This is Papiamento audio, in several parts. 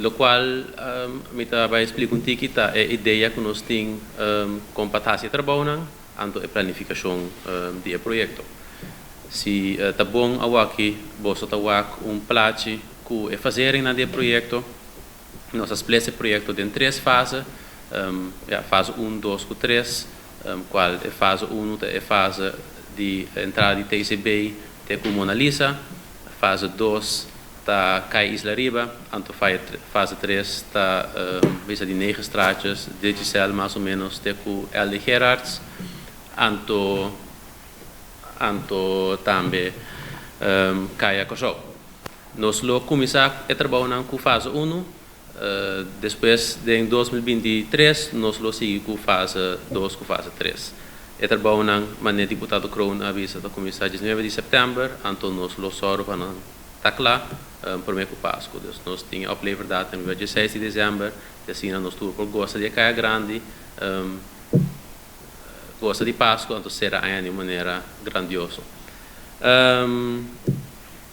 Lokual mi ta bai splika un tiki ta e idea ku nos tin kon pa hasi e trabounan, anto e planifikashon di e proyekto. Si ta bon awaki, boso ta wak un plachi ku e faseringnan di e proyekto. Nos a splits e proyekto den tres fase, ja, fase 1, 2 ku 3, kual e fase 1 ta e fase di entrada di TCB te ku Mona Lisa, fase 2 ta Kaya Isla Riba, anto fase 3 ta bisa di negen straatjes, Digicel mas o menos te ku LD Gerards, anto tambe Kaya Kòrsou. Nos lo kuminsá e trabounan ku fase 1, despues den 2023 nos lo sigui ku fase 2 ku fase 3. E trabounan, manera diputado Kroon a bisa, ta kuminsá 19 di sèptèmber, anto nos lo sòru pa nan ta kla promé ku Pasku. Dus nos tin opleverdatum riba 16 di desèmber, i asina nos tur por gosa di e Kaya Grandi, gosa di Pasku, anto sera aña di un manera grandioso.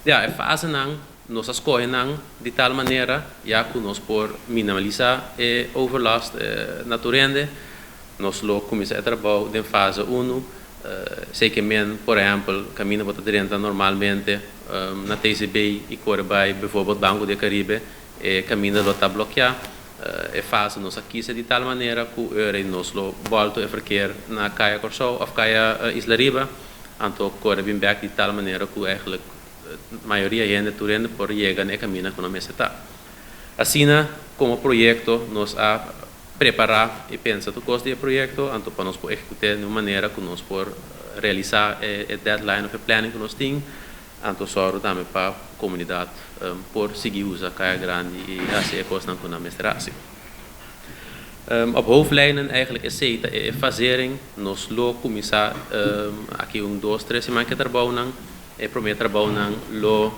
Ja, e fasenan, nos a skohe nan di tal manera ya ku nos por minimalisá e overlast na tur hende. Nos lo kuminsá e trabou den fase 1. Sei men, por ehèmpel, kaminda bo ta drenta normalmente na TCB i kore bai bijvoorbeeld Banco di Caribe, e kaminda lo ta blokeá. E fase nos a kisa di tal manera ku ora nos lo bòltu e verkeer na Kaya Kòrsou òf Kaya Isla Riba, anto kore bin bèk di tal manera ku eigenlijk mayoria hende, tur hende por yega na e kaminda ku nan mester ta. Asina, komo proyekto, nos a prepará i pensa tur kos di e proyekto, anto pa nos por ehekutá di un manera ku nos por realisá e deadline òf e planning ku nos tin, anto sòru tambe pa komunidat por sigui usa Kaya Grandi i hasi e kosnan ku nan mester hasi. Op hoofdlijnen eigenlijk esei ta e fasering. Nos lo kuminsá aki un 2, 3 siman ku e trabounan. E promé trabounan lo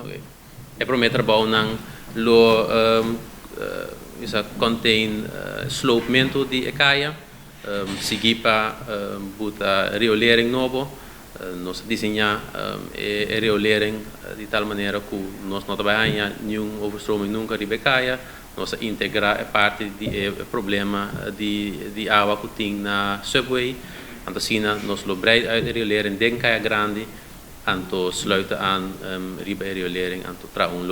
okay. E promé trabounan lo bisa contain sloopmento di e kaya, sigui pa buta riolering nobo. Nos a diseñá e riolering di tal manera ku nos no ta bai haña ningun overstroming nunka riba e kaya. Nos a integrá e parti di e problema di awa ku tin na Subway. Anto asina nos lo breid uit e riolering den Kaya Grandi, anto sluiten aan riba e riolering, anto traha un